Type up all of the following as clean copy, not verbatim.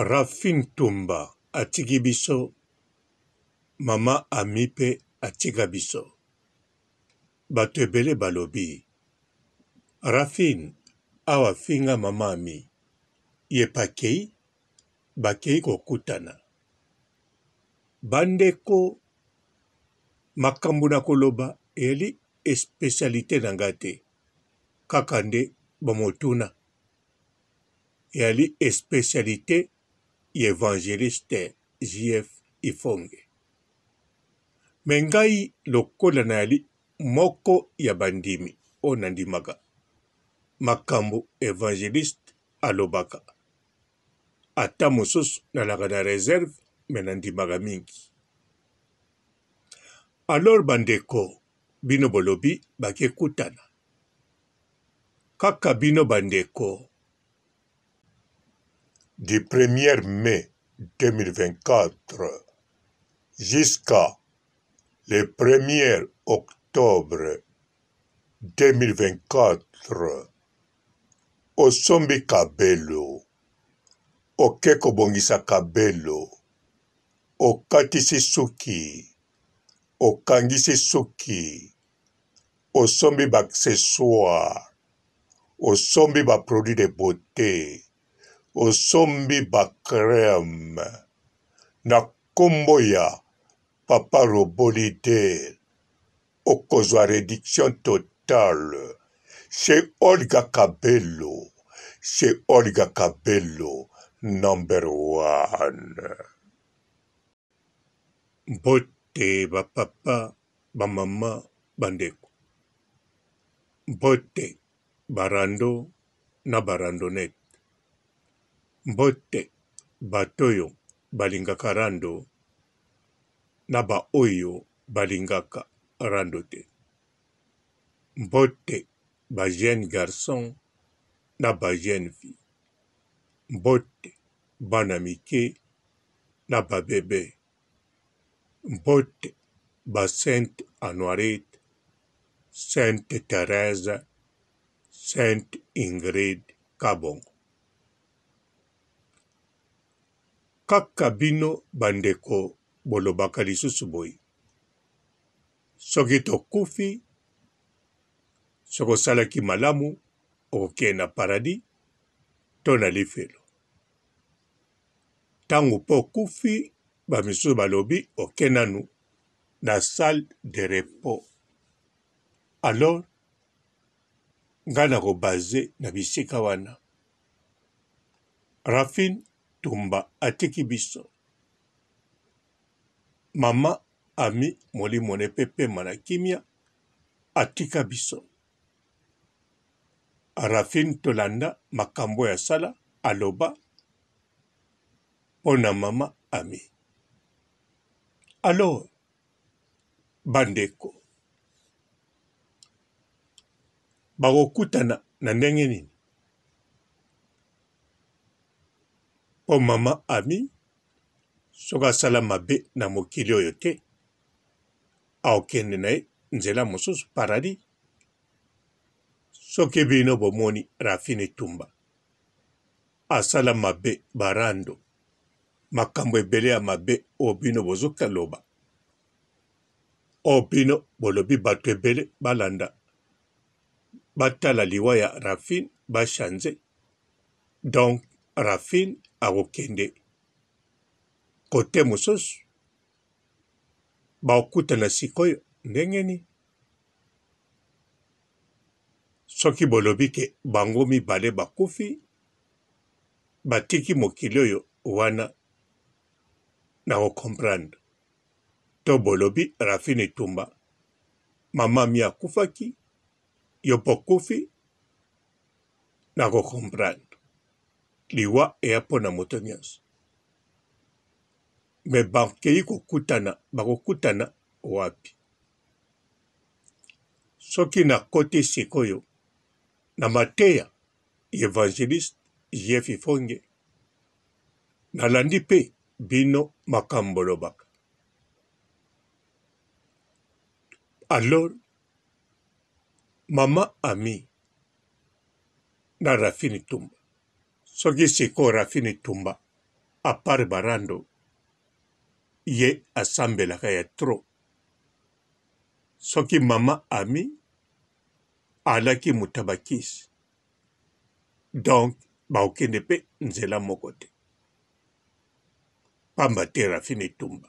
Raphine Tumba atiki biso, mama Amy pe atika biso. Bato ebele balobi Raphine awa afinga mama Amy, ye pe akeyi, bakeyi kokutana. Bandeko makambo na koloba eyali especialite na nga te, kaka nde ba motuna. Eyali especialite ya evangeliste JF Ifonge. Mais ngai lokola nayali moko ya bandimi oyo nandimaka makambo evangeliste alobaka, ata mosusu nalaka na reserve mais nandimaka mingi. Alors bandeko bino bolobi bake kutana Kaka bino ba ndeko. Du premier mai 2024 jusqu'à le premier octobre 2024 osombi kabelo, oke kobongisa kabelo, okatisi suki, okangisi suki, osombi ba accessoires, osombi ba produits de beaute, osombi ba crème na kombo ya papa robot leader, okozwa reduction totale chez Olga Kabelo, chez Olga Kabelo number one. Mbote ba papa, ba mama, ba ndeko. Mbote ba rando na ba randonnette. Mbote bato oyo balingaka rando na ba oyo balingaka rando te. Mbote ba jeunes garçons na ba jeunes filles. Mbote bana mike na ba bebe. Mbote ba sainte Anuarite, sainte Therèse, sainte Ingrid Kabongo. Kaka bino ba ndeko bolobaka lisusu boye, soki tokufi, soki osalaki malamu okokende na paradis to na lifelo. Tango pe okufi ba misusu balobi oke nanu na salle de repos. Alors nga nako base na bisika wana. Raphine Tumba atiki biso. Mama Amy molimo ne pe pema na kimia atika biso. Raphine tolanda makambo oyo asala aloba pona mama Amy. Alors bandeko bakokutana na ndenge nini? Po mama Amy soki asala mabe na mokili oyo te akokende na ye nzela mosusu paradis. Soki bino bomoni Raphine Tumba asala mabe ba rando makambo ebele ya mabe oyo bino bozo loba oyo bino bolobi bato ebele balanda batala liwa ya Raphine ba change donc Raphine akokende kote mosusu bakokutana sikoyo ndenge nini? Soki bolobi ke bango mibale bakufi batiki mokili oyo wana nako comprendre to bolobi Raphine Tumba mama mi akufaki yo pe okufi nako comprendre liwa eya mpo na moto nyonso me bakeyi kokutana bakokutana wapi? Soki nakoti sikoyo na mateya ya evangeliste JF Ifonge, nalandi pe bino makambo bolobaka. Alors mama Amy na Raphine Tumba, soki sikoyo Raphine Tumba. A part ba rando ye asambelaka ya trop. Soki mama Ami alaki moto ya bakisi donc bakokende mpe nzela moko te. Pamba te Raphine Etumba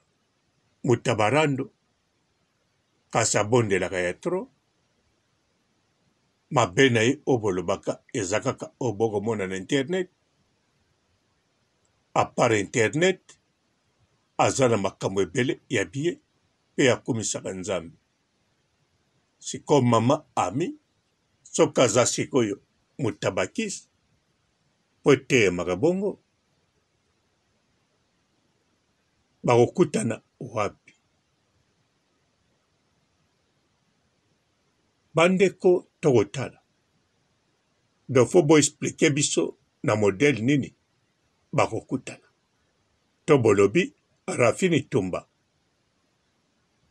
moto ya ba rando kasi abondelaka ya trop. Mabe na ye oyo bolobaka eza kaka oyo bokomona na internet. A part internet aza na makambo ebele ya bien mpe akumisaka Nzambe. Sikoyo mama Ami soki aza sikoyo motabakisi mpo eteyemaka bongo bakokutana wapi? Bandeko tokotala donc faut bo expliquer biso na modèle nini bakokutana to bolobi Raphine Tumba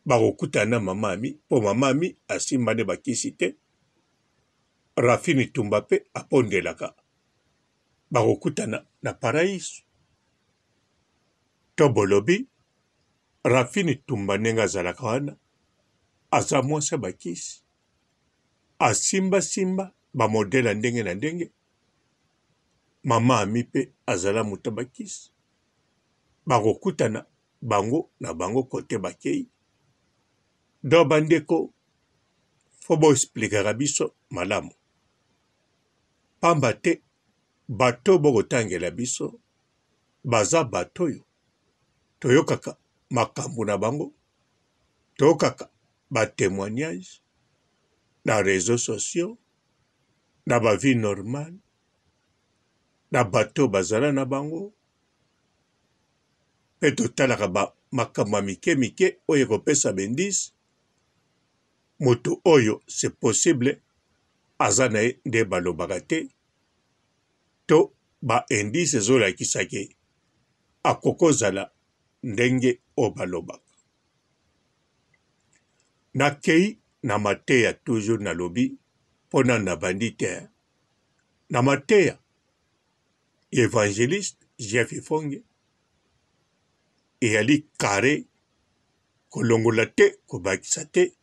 bakokutana na mama Ami mpo mama Ami asimba nde bakisi te Raphine Tumba mpe abondelaka bakokutana na paraiso to bolobi Raphine Tumba ndenge azalaka wana aza mwasi ya bakisi asimba simba ba modèle ya ndenge na ndenge mama Ami pe azala moto ya bakisi bakokutana bango na bango kote bakeyi donc ba ndeko fo bo explikaka biso malamu pamba te bato bokotangela biso baza bato oyo toyokaka makambo na bango toyokaka ba temoignage na reseaux sociaux na ba vie normale na bato bazala na bango mpe totalaka ba makambo ya mike mike oyo ekopesa bendise moto oyo c'est possible aza na ye nde balobaka te to ba indice ezolakisa ke akokozala ndenge oyo balobaka. Nakei na mateya toujours nalobi mpo nanu nabandi te na mateya ya evangeliste Jeff Ifonge eyali carre kolongola te kobakisa te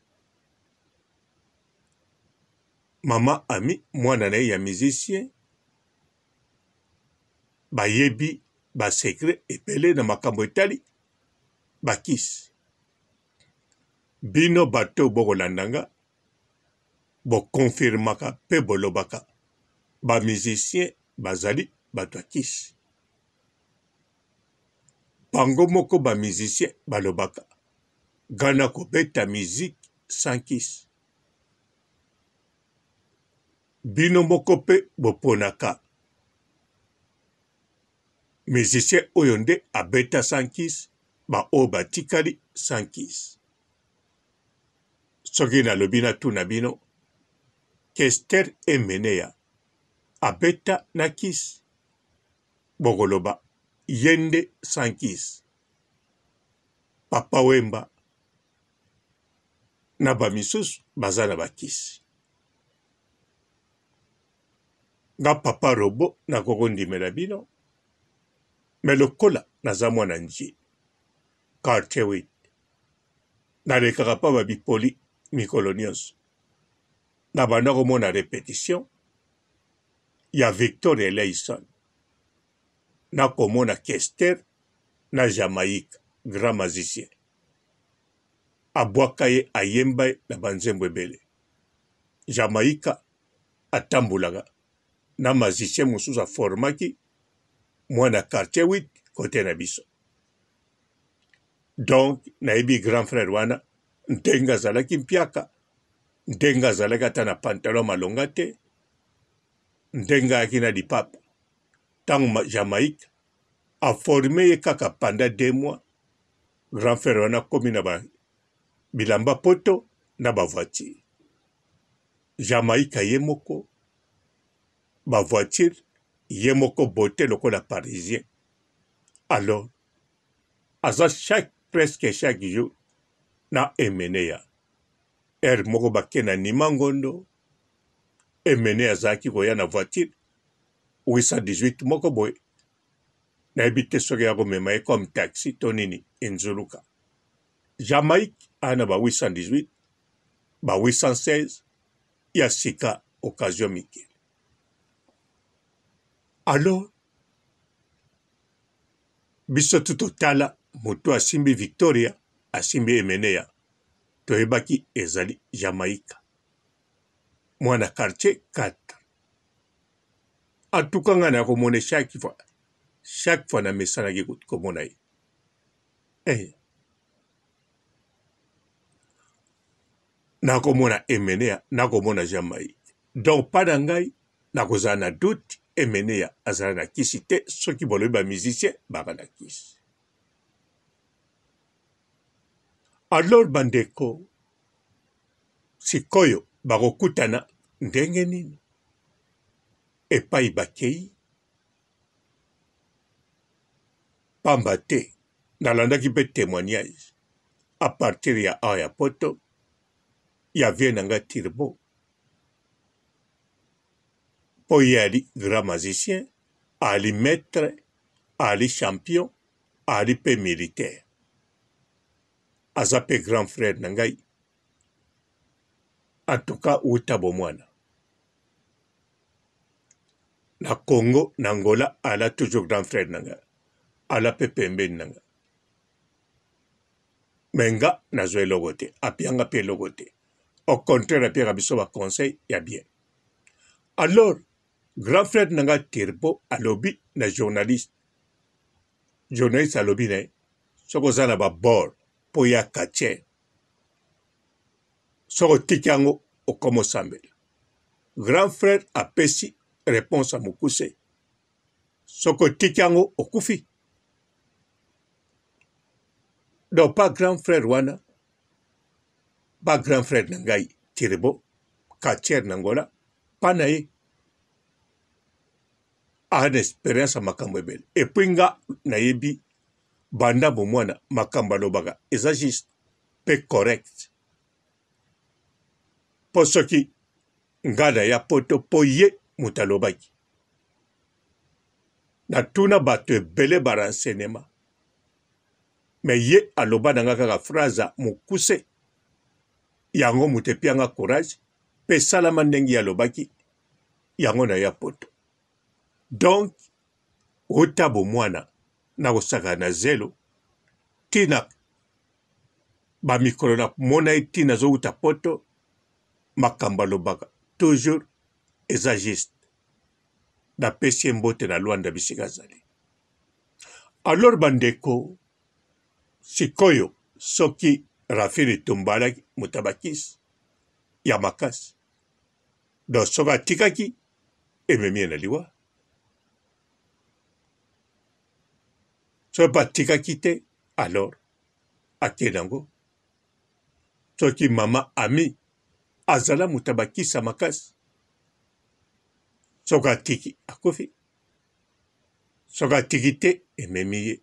mama Ami mwana na ye ya musicien bayebi ba secret ebele na makambo etali bakisi. Bino bato bokolanda nga bo confirmaka pe bolobaka ba musiciens bazali bato ya kisi. Bango moko ba musiciens balobaka nga nakobeta musique sans kisi. Bino moko pe boponaka musicien oyo nde abeta sans kisi, ba oyo batikali sans kisi. Soki nalobi natuna bino, Kester Emeneya abeta na kisi? Bokoloba ye nde sans kisi. Papa Wemba na ba misusu baza na ba kisi. Nga papa robot nakoki kondimela bino mais lokola naza mwana Ndjili quartier 8 nalekaka pa ba bipoli mikolo nionso nabanda komona repetition ya Victor Eleison nakomona Kester na Jamaïque grand magicien abwaka ye ayemba ye na ba nzembo ebele Jamaïque atambolaka na magicien mosusu aformaki mwana quartier 8 kote na biso donc nayebi grand frère wana ndenge azalaki mpiaka ndenge azalaki ata na pantalon malonga te ndenge ayaki na lipapa ntango Jamaïque aforme ye kaka pendant deux mois grand frère wana akomi na ba bilamba poto na ba voiture Jamaïque ye moko ba voiture ye moko beauté lokola parisien alors aza chaque presque chaque jour na Emeneya heure moko bake na Nimangondo Emeneya azalaki koya na voiture 818 moko boye. Nayebi te soki ya komema ye comme taxi to nini enzuluka. Jamaïque aa na ba 818, ba 816 ya sika occasion mikili. Alors biso tu totala moto asimbi Victoria asimbi Emeneya toyebaki ezali Jamaïca mwana quartier 4 en tout cas ngai nakomona chaque fois chaque fois namesanaki komona ye eh. Nakomona Emeneya nakomona Jamaïque donc pa na ngai nakozala na doute Emeneya azala na kisi te soki bolobi ba musicien baka na kisi alors bandeko sikoyo bakokutana ndenge nini epai bakei pamba te nalandaki mpe témoignage à partir ya awa ya poto ya vie na nga Turbo mpo ye ali grand magicien ali maître ali champion ali mpe militaire aza mpe grand frère na ngai en tout cas wuta bomwana na Congo na Angola ala toujours grand frère na nga ala mpe pembeni na nga me nga nazwa eloko te apianga mpe eloko te au contraire apiaka biso ba conseil ya bien alors grand frère na nga Turbo alobi na journaliste journaliste alobi na ye soki oza na babord mpo ya quartier soki otiki yango okoma osambela grand frère apesi réponse ya mokuse soki otiki yango okufi donc pas grand frère wana ba grand frère na ngai Tirebo quartier na Angola pa na ye aza na experience ya makambo ebele epuis nga nayebi banda bomwana makambo alobaka eza juste mpe correct mpo soki nga na ya poto mpo ye moto alobaki natuna bato ebele ba renseignement me ye aloba na nga kaka phrase ya mokuse yango moto epia nga courage mpe esalama ndenge ye alobaki yango na ya poto donc uta bomwana nakosaka na zelo ntina bamikolo namona ye ntina azowuta poto makambo alobaka toujours eza juste napesi ye mbote na Luanda bisika azali alors bandeko sikoyo soki Rafine Etumba alaki moto ya bakisi ya makasi donc soki atikaki ememi ye na liwa soki mpe atikaki te alors ake nango soki mama ami azala moto ya bakisi ya makasi soki atiki akufi soki atiki te ememi ye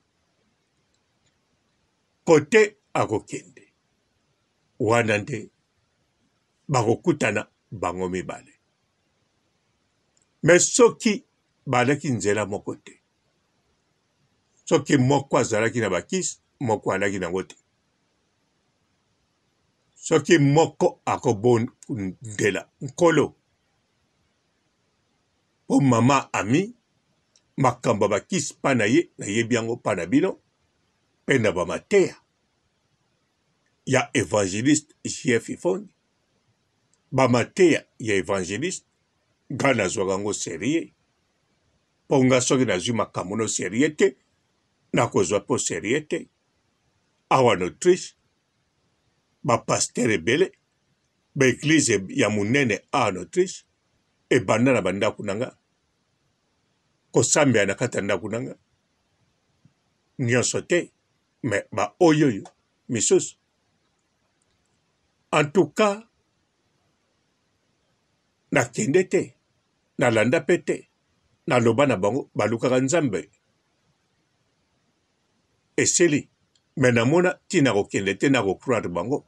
kote akokende wana nde bakokutana bango mibale me soki balaki nzela moko te soki moko azalaki na bakisi moko alaki nango te soki moko akobondela nkolo mpo mama ami makambo ya bakisi mpa na ye nayebi yango mpa na bino mpe na bamateya ya evangeliste jf ifongi bamateya ya evangeliste ngai nazwaka yango serie mpo nga soki nazwi makambo no serie te nakozwa mpo serie te awa na Autriche ba pasteur ebele ba eglise ya munene awa na Autriche ebanda na ba ndaku na nga kosambela na kati ya ndaku na nga nyonso te me ba oyo oyo misusu en tout cas nakende te nalanda mpe te naloba na bango balukaka nzambe esili me namona ntina kokende te na kocroire bango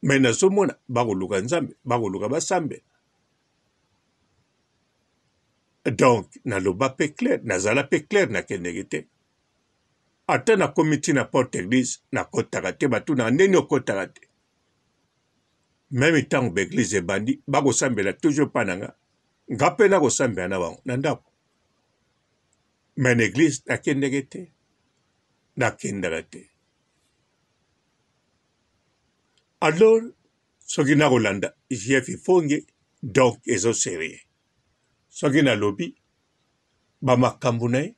me nazomona bakoluka nzambe bakoluka basambela. Donc naloba pe clair, nazala pe clair nakendeke te. Ata nakomi ti na porte eglise nakotaka te, batunaka ndeni okotaka te. Meme ntango ba eglise ebandi bakosambela toujours pa na nga, nga pe nakosambela na bango na ndako. Mais na eglise nakendeke te, nakendaka te. Alors soki nakolanda JF Ifonge donc ezo serieux. Soki nalobi ba makambo na ye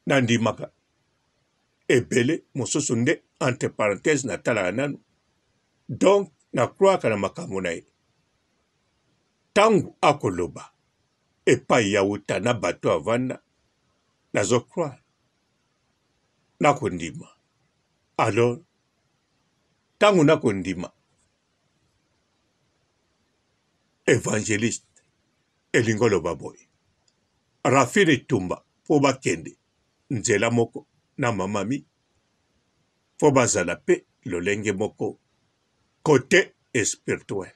nandimaka ebele mosusu nde entre parenthèse natalaka nanu donc na croyaka na makambo na ye. Tango akoloba epai ya wuta na bato avanda nazo croire nakondima alors Ntango nakondima evangeliste elingi oloba boye Rafine Tumba mpo bakende nzela moko na mama mi mpo bazala mpe lolenge moko cote espirituel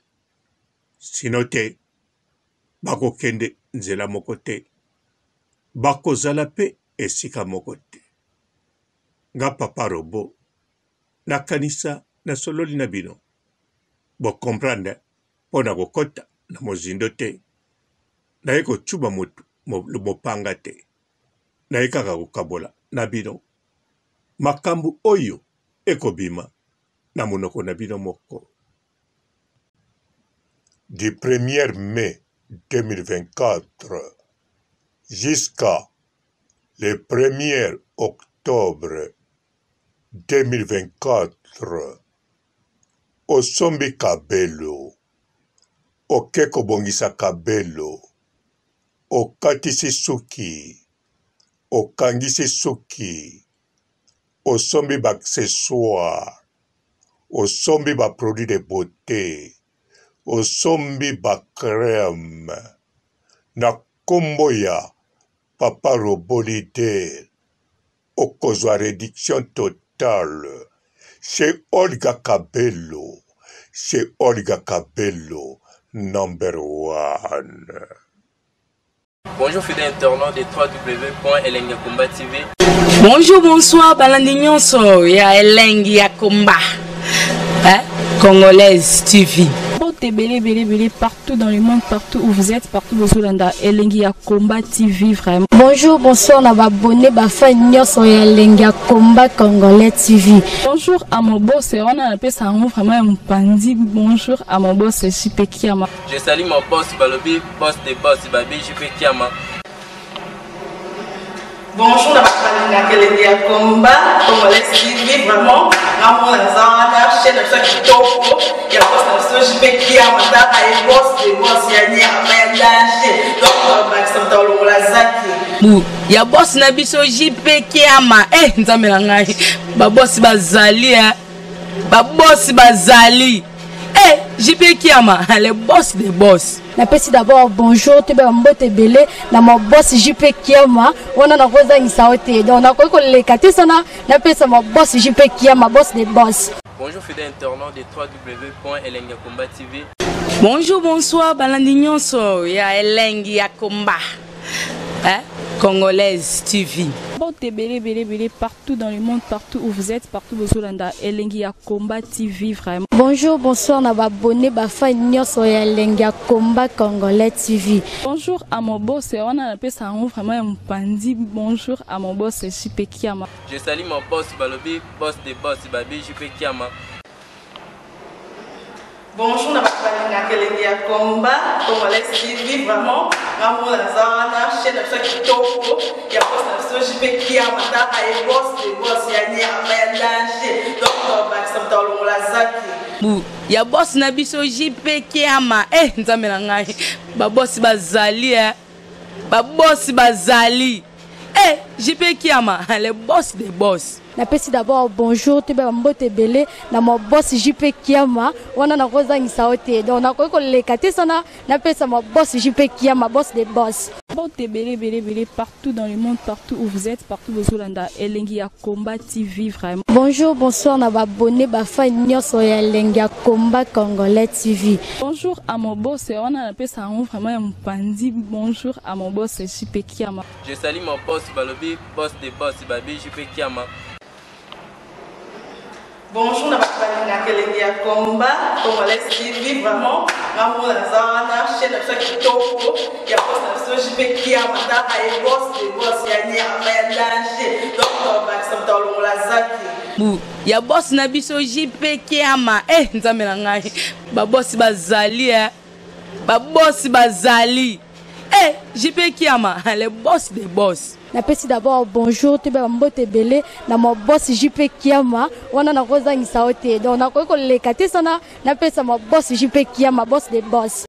sino te bakokende nzela moko te bakozala mpe esika moko te nga papa robot Nakanisa nasololi na bino bo comprendre mpo na kokota na mozindo te. Naye kocuba motu mopanga te. Naye kaka kokabola na bino makambo oyo ekobima na monoko na bino moko. Du premier mai 2024 jusqu'à le premier octobre 2024 osombi kabelo oke kobongisa kabelo okatisi suki okangisi suki osombi ba accessoires osombi ba produits de beaute osombi ba crème na kombo ya papa robot leader okozwa reduction totale chez Olga Kabelo, chez Olga Kabelo number one. Bonjour fidèles internautes de www.elengiyakomba TV. Bonjour, bonsoir, balandi nyonso ya Elengi ya Komba. Hein? Congolaise TV. Mbote ebele ebele ebele partout dans le monde, partout où vous êtes, partout bozolanda Elengi ya Combat TV vraiment. Bonjour, bonsoir na ba abonnés, ba fans nyonso ya Elengi ya Combat Congolais TV. Bonjour à mon boss, wana napesa yango vraiment ya mopanzi. Bonjour à mon boss JP Kiama. Je salue mon boss balobi boss de boss babi JP Kiama. Bonjour na bato balingaka elengi ya combat congolais TV vraiment ngamona naza wana chaîne na biso ya kitoko ya boss na biso JP Kiama tala ye boss de boss ya nyama ya danger donc bakisa moto alongola zaki bu ya boss na biso JP Kiama eh nzambe na ngai ba boss bazali eh ba boss bazali eh JP Kiama le boss de boss. Napesi d'abord bonjour toyeba mbote ebele na ma boss JP Kiama wana nakozangisa yo te donc nakoki koleka te sana napesa ma boss JP Kiama boss de boss. Bonjour fidèles internautes de www.elengiyakomba TV. Bonjour, bonsoir, balandi nyonso ya Elengi ya Komba. Hein? Congolaise TV. Mbote ebele ebele ebele partout dans le monde, partout où vous êtes, partout bozolanda Elengi ya Combat TV vraiment. Bonjour, bonsoir na ba abonnés, ba fans nyonso ya Elengi ya Combat Congolais TV. Bonjour à mon boss, wana napesa yango vraiment ya mopanzi. Bonjour à mon boss JP Kiama. Je salue mon boss balobi boss de boss babi JP Kiama. Bonjour na bato balingaka elengi ya combat congolais TV vraiment ngamona naza wana chaîne na biso ya kitoko ya boss na biso JP Kiama tala ye boss de boss ya nyama ya danger donc bakisa moto alongola zaki bu ya boss na biso JP Kiama eh nzambe na ngai ba boss bazali eh ba boss bazali eh JP Kiama le boss de boss. Napesi d'abord bonjour toyeba bambote ebele na ma boss JP Kiama wana nakozangisa yo te, donc nakoki koleka te sana napesa ma boss JP Kiama, boss de boss. Mbote ebele ebele ebele partout dans le monde, partout où vous êtes, partout bozolanda Elengi ya Combat TV vraiment. Bonjour, bonsoir na babone bafan nyonso ya Elengi ya Combat Congolais TV. Bonjour à mon boss, wana napesa yango vraiment ya mopanzi. Bonjour à mon boss JP Kiama. Je salue mon boss balobi boss de boss babi JP Kiama. Bonjour na bato balingaka Elengi ya Combat Congolais TV, vraiment nga mona naza wana, chaîne na biso ya kitoko ya boss na biso JP Kiama, taka ye boss de boss ya nyama ya danger, donc tobakisa moto alongola zaki bu ya boss na biso JP Kiama. Eh, nzambe na ngai, babosi bazali, eh. Babosi bazali, eh, JP Kiama, le boss de boss. Napesi d'abord bonjour toyeba bambote ebele na ma boss JP Kiama wana nakozangisa yo te, donc nakoki koleka te sana napesa ma boss JP Kiama, boss de boss.